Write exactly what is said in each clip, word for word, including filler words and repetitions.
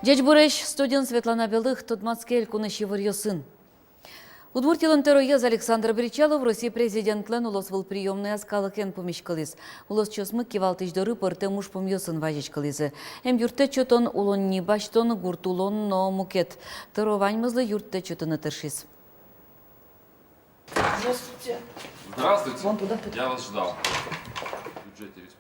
Ӟечбуресь! Студиын Светлана Белых. Тодматске элькунысь иворъёсын. Удмуртилэн тӧроез Александр Бречалов Россия президентлэн улосвыл приёмнояз калыкен пумиськылӥз. Улосчиосмы кивалтӥсь доры пӧртэм ужпумъёсын вазиськылӥзы: эмъюрттэт сётон, улонни басьтон, гурт улон но мукет. Тӧро ваньмызлы юрттэт сётыны тыршиз. Здравствуйте. Здравствуйте. Вон туда. Я вас ждал. В бюджете республики.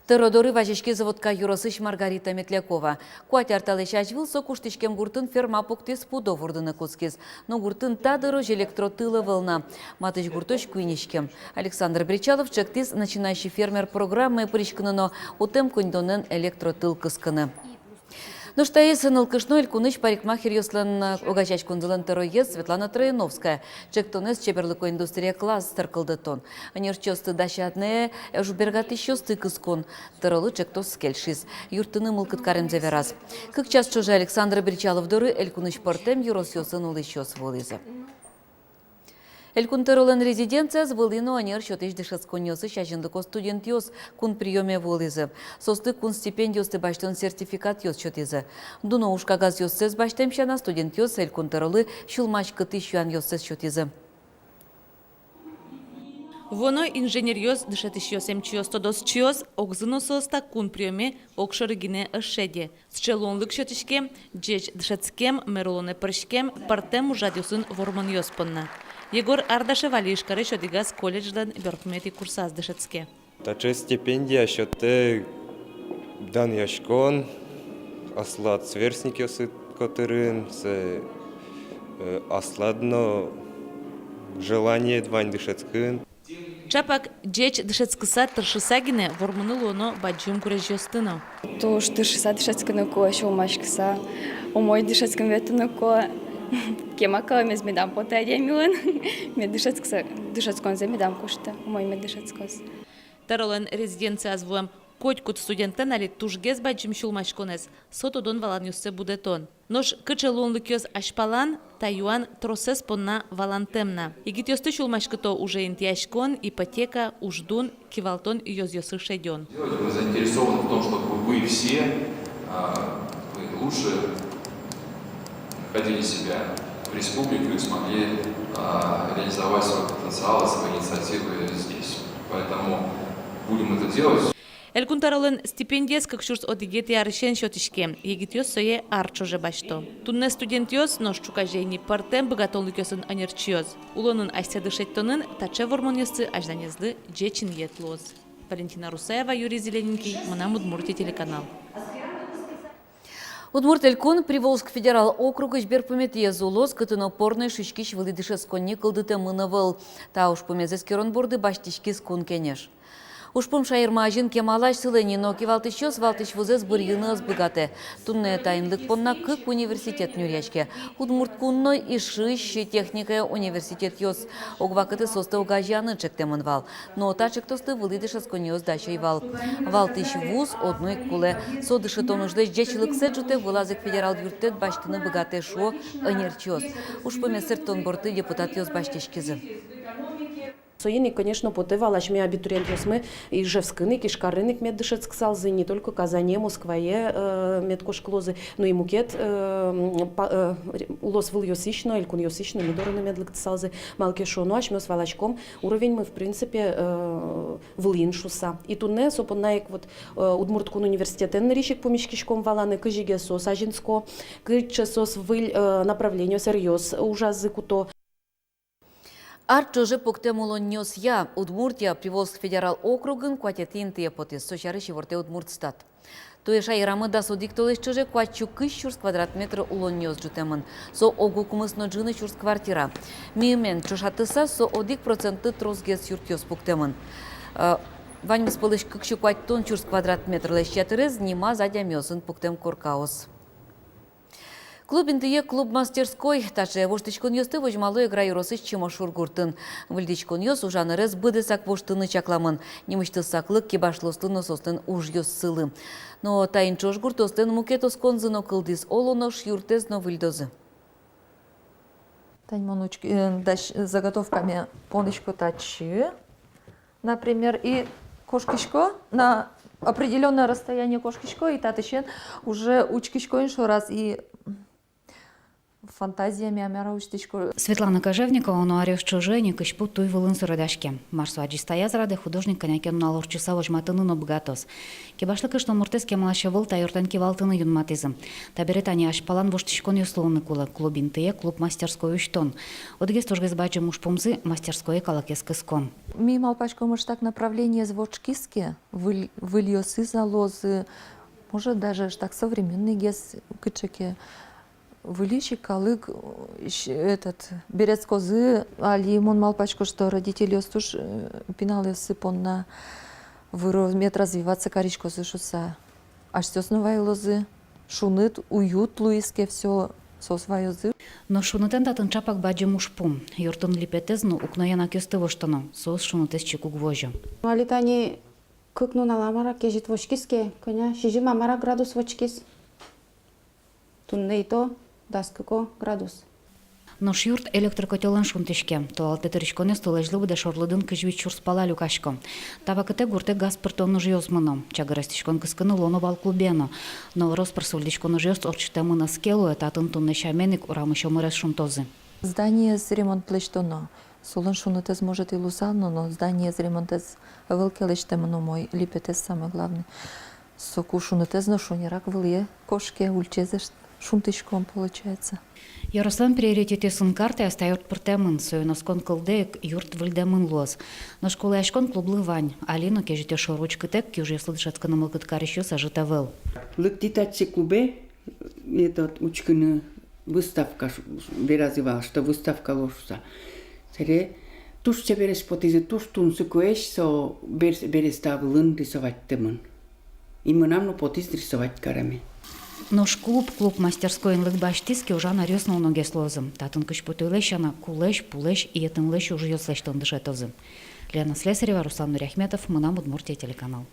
Тӧро доры вазиськиз Вотка ёросысь Маргарита Метлякова. Куать ар талэсь азьвыл со куштӥськем гуртын ферма пуктӥз, пудо вордыны кутскиз. Но гуртын та дырозь электротыл ӧвӧл на. Матысь гуртозь куинь иськем. Александр Бречалов ӵектӥз «Начинающий фермер» программае пыриськыны но утэм коньдонэн электротыл кыскыны. Нош таиз нылкышно элькунысь парикмахеръёслэн огазеяськонзылэн тӧроез Светлана Трояновская. Ӵектонэз — чеберлыко индустрия кластер кылдытон, ӧнерчиосты дасянэ, ужбергатӥсьёсты кыскон. Тӧролы ӵектос кельшиз. Юрттыны мылкыд каремзэ вераз. Кык час ӵоже Александр Бречалов доры элькунысь пӧртэм ёросъёсын улӥсьёс вуылӥзы. Элькун тӧролэн резиденцияз вылӥ но ӧнер сётӥсь дышетсконниосысь азинлыко студентъёс кун приёме вуылӥзы. Соосты кун стипендиосты басьтон сертификатъёс сётӥзы. Дуно ужкагазъёссэс басьтэм сяна, студентъёс элькун тӧролы сюлмаськытӥсь юанъёссэс сётӥзы. Вуоно инженеръёс, дышетӥсьёс, эмчиос, тодосчиос — огзы но соос та кун приёме огшоры гинэ ӧз шеде. Сыӵе луонлык сётӥське ӟеч дышетскем, мер улонэ пыриськем, пӧртэм ужрадъёсын вормонъёс понна. Егор Ардашев али Ижкарысь одӥгаз колледжлэн берпуметӥ курсаз дышетске. Таӵе стипендия сётэ данъяськон, аслад сверстникъёсыд котырын, сое, э, аслад но желаниед вань дышетскыны. Чапак ӟеч дышетскыса, тыршыса гинэ вормыны луоно бадӟым гурезьёсты но. Туж тыршыса дышетскыны кулэ, сюлмаськыса, умой дышетскыны ветлыны кулэ. Кема калэмез медам поты адямилэн. Мед дышетскыса, дышетсконзэ медам кушты, умой мед дышетскоз. Тӧролэн резиденцияз вуэм котькуд студентлэн али тужгес бадӟым сюлмаськонэз — со тодон-валанъёссэ будэтон. Нош кыӵе луонлыкъёс азьпалан, та юан тросэз понна валантэм на. Егитъёсты сюлмаськыто уже интыяськон, ипотека, уждун, кивалтон ёзъёсы шедён. Мы заинтересованы в том, чтобы вы все, а, вы лучше находили себя в республике и смогли, а, реализовать свой потенциал и свои инициативы здесь. Поэтому будем это делать. Элькун тӧролэн стипендиез кык сюрс одӥгетӥ арысен сётӥське, егитъёс сое ар ӵоже басьто. Туннэ студентъёс, нош ӵуказе ини пӧртэм быгатонлыкъёсын ӧнерчиос. Улонын асьсэды шедьтонын таӵе вормонъёсты азьланезлы ӟеч инъет луоз. Валентина Русаева, Юрий Зелененький, «Мынам Удмуртие» телеканал. Удмурт Элькун Приволжск федерал округысь берпуметӥез улос, кытын опорной шуиськись вылӥ дышетсконни кылдытэмын ӧвӧл. Та ужпумез эскерон борды басьтӥськиз Кун Кенеш. Ужпум шаермы азьын кемалась сылэ ни, но кивалтӥсьёс валтӥсь вузэз бырйыны ӧз быгатэ. Туннэ та инлык понна кык университет нюръяське: Удмурт кун но Ижысь техникая университетъёс. Ог вакытэ соосты огазеяны ӵектэмын вал. Но та ӵектосты вылӥ дышетсконниос дась ӧй вал. Валтӥсь вуз одно ик кулэ. Со дышетон ужлэсь ӟечлыксэ ӝутэ, вылаз ик федерал юрттэт басьтыны быгатэ, шуо ӧнерчиос. Ужпумез сэрттон борды депутатъёс басьтӥськизы. Соин ик, конечно, потэ вал, асьме абитуриентъёсмы Ижевскын ик, Ижкарын ик мед дышетскысалзы, не только Казане, Москвае, э, мед кошкылозы, но и мукет, э, м, па-, э, ре-, улосвылъёсысь но, элькунъёсысь но ми доры но мед лыктысалзы. Малы ке шуоно, асьмеос валаськом, уровеньмы, в принципе, э, вылӥын шуыса. И туннэ со понна ик вот, э, Удмурт кун университетэн нырысь ик пумиськиськом валаны, кызьы ке соос азинско, кыӵе соос выль, э, направлениос, сэръёс ужазы куто. Ар ӵоже пуктэм улонниосъя Удмуртия Приволжск федерал округын куатетӥ интые потӥз, со сярысь ивортэ Удмуртстат. Туэ шаерамы дас одӥг толэзь ӵоже куать сю кызь сюрс квадрат метр улонниос ӝутэмын. Со ог укмыс но ӝыны сюрс квартира. Миымен ӵошатыса, со одӥг процентлы тросгес юртъёс пуктэмын. Э, ваньмыз пӧлысь кык сю куатьтон сюрс квадрат метрлэсь ятырез нимаз адямиосын пуктэм коркаос. Клуб интые клуб-мастерской. Таӵе воштӥськонъёсты возьмало Эгра ёросысь Чимошур гуртын. Выльдӥськонъёс ужан ӧрез быдэсак воштыны чакламын. Нимысьтыз саклык кибашлыослы но соослэн ужъёссылы. Но таин ӵош гуртъёслэн мукет осконзы но кылдӥз: оло нош юртэз но выльдозы. Тань мон учк-, э, дась-, заготовкаме понӥсько татчы. Например, и кошкисько на Определённое расстояние кошкисько, и татысен уже учкисько ини шораз, и фантазияме мар-а усьтӥсько. Светлана Кожевникова но аръёс ӵоже ини кызьпу туй вылын суредаське. Мар со адӟиз та азьрадэ, художник кӧня ке нунал ортчыса возьматыны но быгатоз. Кибашлы кышномуртэз кемалась ӧвӧл та юртэн кивалтыны юнматӥзы. Табере тани азьпалан воштӥськонъёс луыны кулэ. Клуб интые клуб-мастерской усьтон. Одӥгез тужгес бадӟым ужпумзы — мастерское калыкез кыскон. Ми малпаськом, ӧжыт так направлениез воштӥське, выль, выльёсыз-а луозы, может, даже ӧжыт так современныйгес кыӵе ке. Выльысь ик калык, э, этот, берытскозы, али мон малпасько, что родительёс туж, э, пиналъёссы понна выро мед развиваться кариськозы шуыса. Асьсэос но вайылозы, шуныт, уют луиз ке, всё, соос вайозы. Но шунытэн татын ӵапак бадӟым ужпум. Юртын липетэз но укно янакъёсты воштоно, соос шунытэз чик уг возё. Али тани кык нунал-а мар-а кезьыт воскиз ке, кӧня, сизьым-а мар-а градус воскиз. Туннэ итӥ дас кык градус. Нош юрт электрокотёлэн шунтӥське. Толалтэ тырыськонъёс толэзьлы быдэ шорлыдын кызь вить сюрс пала люкасько. Та вакытэ гуртэ газ пыртон ужъёс мыно. Чагыр эстӥськон кыскыны луоно вал клубе но. Но рос-прос выльдӥськон ужъёс ортчытэмын ӧз ке луэ, татын туннэ сямен ик урамысь омырез шунтозы. Зданиез ремонт лэсьтоно. Солэн шунытэз, может, и луысал но, но зданиез ремонтэз ӧвӧл ке лэсьтэмын умой, липетэз самой главной. Соку шунытэз но шонерак вылӥе кошке, ульчаез шунтӥськом, получается. Ярославлэн приоритетъёсын картаяз та юрт пыртэмын, соин оскон кылдэ ик, юрт выльдэмын луоз. Нош кулэяськон клублы вань. Али но кезьыт шоры учкытэк, киужъёслы дышетскыны мылкыд карисьёс ӧжыт ӧвӧл. Лыктӥ татчы клубе, этот, учкыны выставка, ш-, ш-, веразы вал, что выставка луоз шуыса. Сэре туж чебересь потӥзы, туж тунсыкоесь со, бер-, береста вылын рисоватьтэмын. И мынам но потӥз рисовать кареме. Нош клуб, клуб-мастерскойын лык басьтӥз ке, ужан аръёс но уногес луозы. Татын кызьпу туйлэсь сяна, кулэсь, пулэсь, йӧтынлэсь ужъёс лэсьтон дышетозы. Лена Слесарева, Руслан Нуриахметов, «Мынам Удмуртие» телеканал.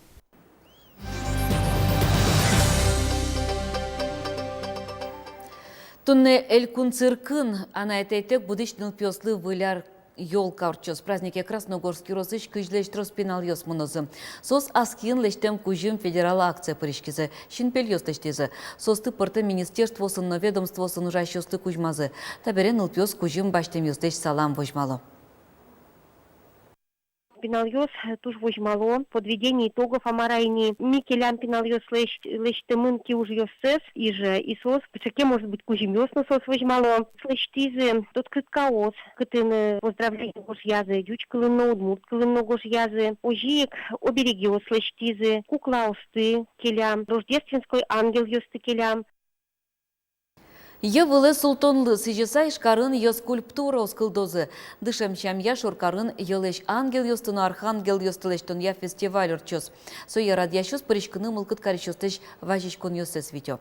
Туннэ элькун циркын анай-атайтэк будӥсь нылпиослы Выль ар ёлка ортчоз. Празднике Красногорск ёросысь кызьлэсь трос пиналъёс мынозы. Соос ас киын лэсьтэм кузьым федерал акцие пыриськизы, синпельёс лэсьтӥзы. Соосты пӧртэм министерствоосын но ведомствоосын ужасьёсты кузьмазы. Табере нылпиос кузьым басьтэмъёслэсь салам возьмало. Пиналъёс, э, туж возьмало, подведение итогов, а мар-а ини, ми келям пиналъёслэсь лэсьтэмын киужъёссэс иже, и соос кыӵе ке, может быть, кузьымъёс но соос возьмало. Лэсьтӥзы открыткаос, кытын, э, поздравление гожъязы, ӟуч кылын но, удмурт кылын но гожъязы. Озьы ик оберегъёс лэсьтӥзы, куклаосты келям, рождественской ангелъёсты келям. Йӧ вылэ султонлы сӥзьыса Ижкарын йӧ скульптураос кылдозы. Дышем сямъя шоркарын йӧлэсь ангелъёсты но архангелъёсты лэсьтонъя фестиваль ортчоз. Сое радъясьёс пыриськыны мылкыд карисьёслэсь вазиськонъёссэс витё.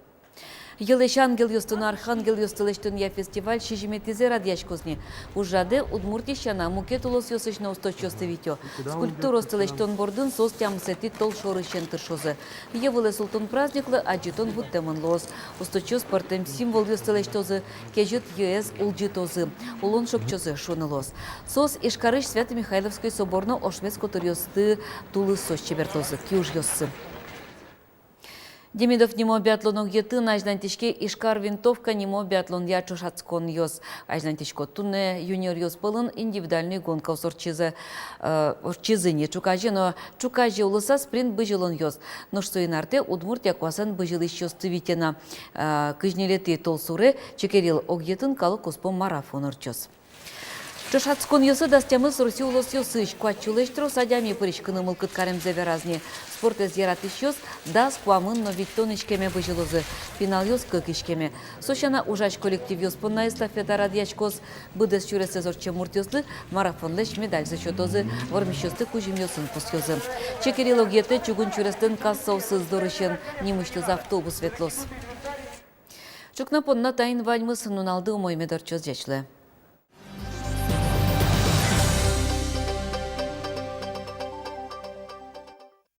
Йӧлэсь ангелъёсты но архангелъёсты лэсьтонъя фестиваль сизьыметӥзэ радъяськоз ни. Ужрадэ Удмуртиысь сяна, мукет улосъёсысь но усточиосты витё. Скульптураосты лэсьтон бордын соос тямысэтӥ толшорысен тыршозы. Йӧ вылэ султон праздниклы адӟытон вуттэмын луоз. Усточиос пӧртэм символъёсты лэсьтозы, кезьыт йӧэз улӟытозы, улон шокчозы, шуыны луоз. Соос Ижкарысь Свято-Михайловской собор но ошмес котыръёсты тулысозь чебертозы, киужъёссы. Демидов нимо биатлон огъетын азьланьтӥське «Ижкар винтовка» нимо биатлонъя ӵошатсконъёс. Азьланьтӥсько. Туннэ юниоръёс пӧлын индивидуальной гонкаос ортчизы, э, ортчизы ни ӵуказе но ӵуказе улыса спринт-бызьылонъёс. Нош соин артэ Удмуртия куасэн бызьылӥсьёсты витё на. Э, кызь ньылетӥ толсуре Чекерил огъетын калык куспо марафон ортчоз. Ӵошатсконъёсы дас тямыс Россия улосъёсысь куать сюлэсь трос адями пыриськыны мылкыд каремзэ вераз ни. Спортэз яратӥсьёс дас, куамын но витьтон иськеме бызьылозы, пиналъёс кык иськеме. Со сяна, ужась коллективъёс понна эстафета радъяськоз. Быдэс сюресэз ортчем муртъёслы марафонлэсь медальзэ сётозы, вормисьёсты кузьымъёсын пусъёзы. Чекерил огъетэ чугун сюреслэн кассаосыз дорысен нимысьтыз автобус ветлоз. Ӵукна понна таин ваньмыз. Нуналды умой мед ортчоз. Ӟеч луэ.